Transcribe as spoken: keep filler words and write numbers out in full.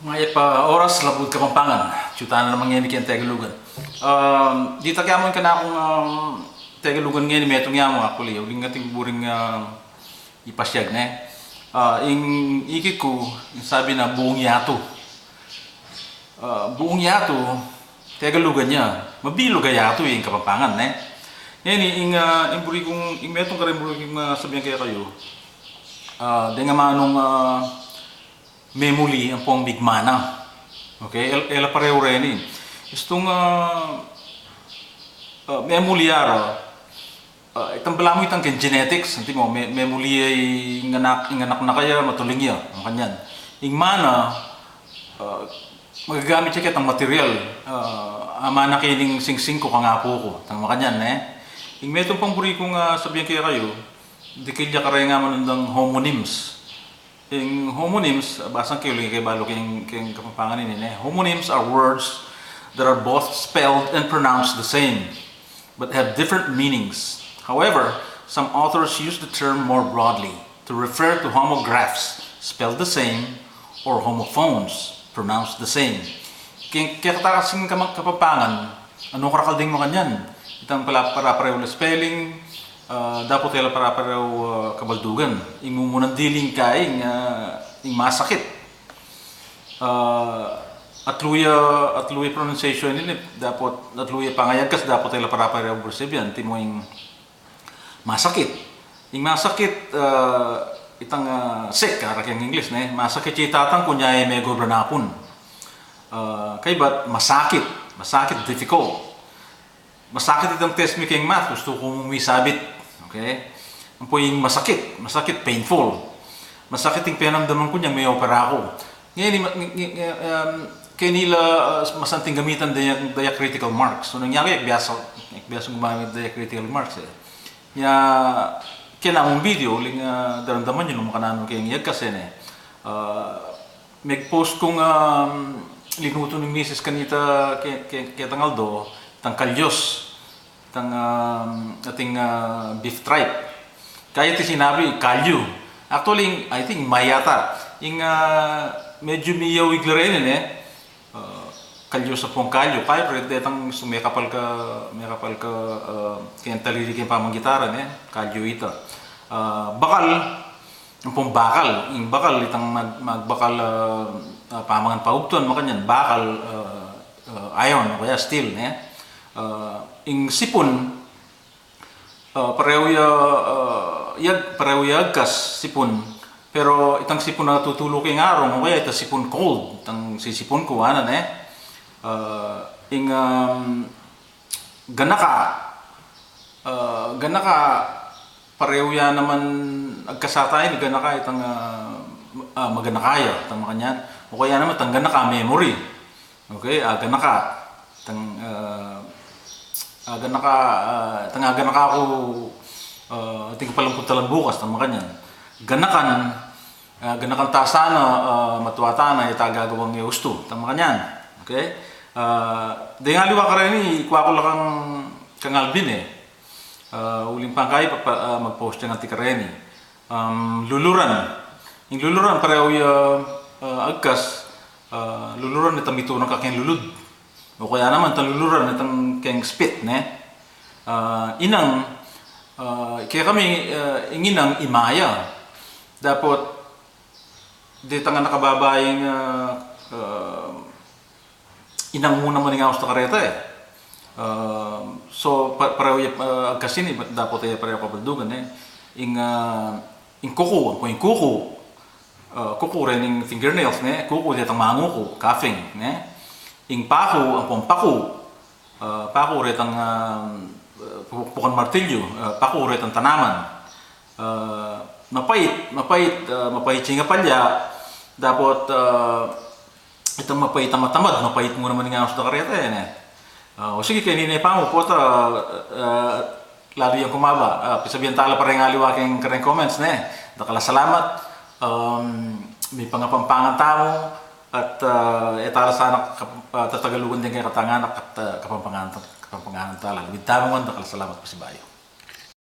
Mayap a oras, Labuad Kapampangan. Atyu tana naman ngeni keng Tegalugan. Um, ditak ya mu ing kanakung, um, Tegalugan ngeni, metung ya mu, actually, uling atin buring, um, ipasyag, ne? Ah, ing ikit ku, ing sabi na buung yatu. Ah, buung yatu, Tegalugan ya, mabilug a yatu ing Kapampangan, ne? Ngeni, ing, ah, ing buri kung, ing metung kareng buri kung, ah, sabian kekayu, ah, deng amanung, ah, memuli ampong migmana. Okay? El-, e la parehu reni. Istung, ah, ah, memuli ara, ah, itang balamu itang keng genetics, anti mo, me-, memuli ya ing anak, ing anak na kaya, matuling ya, makanyan. Ing mana, ah, magagamit ya ketang material, ah, amana kening singsing ku kang apu ku, tang makanyan, ne? Ing metung pang buri kung, ah, sabian kekayu, dikil ya kareng amanung dang homonyms. Ing homonyms, basang ke uling e ke balu keng, keng Kapampangan ini, ne? Homonyms are words that are both spelled and pronounced the same, but have different meanings. However, some authors use the term more broadly to refer to homographs, spelled the same, or homophones, pronounced the same. Keng, keng kata kasing Kama-, Kapampangan, anu karakal ding makanyan? Itang pala-, para-parehu la spelling, ah, dapot e la para-parehu, ah, kabaldugan. Ing mumunang diling kaing, ah, ing masakit. Ah, atlu ya, atlu ya pronunciation ini, dapot, atlu ya pangayagkas, dapot e la para-parehu bersebian, anti mo ing masakit. Ing masakit, ah, itang, ah, sick, ara keng English, ne? Masakit ya i tatang ku, nya e megobra napun. Ah, kaybat masakit, masakit, difficult. Masakit itang test mi keng math, gustu ku mung misabit. Okay? Ampo ing masakit, masakit, painful. Masakit ing penamdaman ku nyang meopera ku. Ngeni, ma-, nge-, nge-, nge-, um, keni la, uh, masanting gamitan dia, diacritical marks. So, nung aku, e ku biasa, e ku biasang gumamit diacritical marks, e. Nya, keng namung video, uling, uh, daramdaman yu nung makananu keng agkas, e, ne. Uh, megpost kung, um, linutu ning misis kanita ke-, ke-, ketang aldo, itang kalyos. Itang, um, ating, uh, beef tripe. Kaya iti sinabi, kalyu. Actually, I think, mayata. Ing, uh, medyu miyawig la reni, ne? Uh, kalyu sa pung kalyu. Kaya, pero detang mekapal ka, mekapal ka, uh, keng talili keng pamanggitara, ne? Kalyu ita. Uh, bakal, ampong bakal. Ing bakal, itang mag-, magbakal, uh, uh, pamangan paugtuan, makanyan. Bakal, uh, uh, iron, o kaya steel, ne? Uh, ing sipun, ah, parehu ya, ah, ya, parehu ya agkas, sipun. Pero itang sipun a tutulu keng arung, o kaya itang sipun cold, itang sisipun ku, anan, e. Ah, ing, um, ganaka, ah, ganaka, parehu ya naman agkas ata ini, ganaka itang, ah, ah, maganaka ya, itang makanyan. O kaya naman, itang ganaka, memory. Okay, ah, ganaka. Itang, ah, ah, ganaka, ah, itang, ah, ganaka ku, ah, atin ku palang puntalan bukas, itang makanyan. Ganakan, ah, ganakan ta sana, ah, matua tana, ita gagawang e ustu, itang makanyan. Okay? Ah, deng aliwa kareni, ikua ku la kang, kang Alvin, e. Ah, uling pangkai, pa, pa, ah, mag-post yang anti kareni. Um, luluran. Ing luluran, parehu ya, ah, agkas, ah, luluran itang mitunang ka keng lulud. O kaya naman, itang luluran itang keng spit, ne? Ah, inang, ah, kekami, ah, ing inang ima ya. Dapot, detang anak a babaing, ah, ah, inang mu naman ing aus da kareta, e. Ah, so, pa-, parehu ya, ah, agkas ini, dapot e parehu kabaldugan, e. Ing, ah, ing kuku, ampong ing kuku, ah, kuku reng fingernails, ne? Kuku detang manguku, coughing, ne? Ing paku, ampong paku, ah, paku retang, ah, pu-, pukan martilyu, ah, paku retang tanaman. Ah, mapait, mapait, ah, mapait ya ing apalya, dapot, ah, itang mapait a matamad, mapait mu naman ing aus da kareta, e, ne? Ah, o sige, keni ne pamu, pota, ah, lalu yang kumaba. Ah, pisabian tala pa reng aliwa keng kareng comments, ne? Dakal a salamat, um, mipangapampangan tamu, at, ah, e tala sana kap-, ah, tatagalugan deng kekatang anak at, ah, Kapampangan, Kapampangan tala. Luid tamu ngan, dakal a salamat, pasibayu.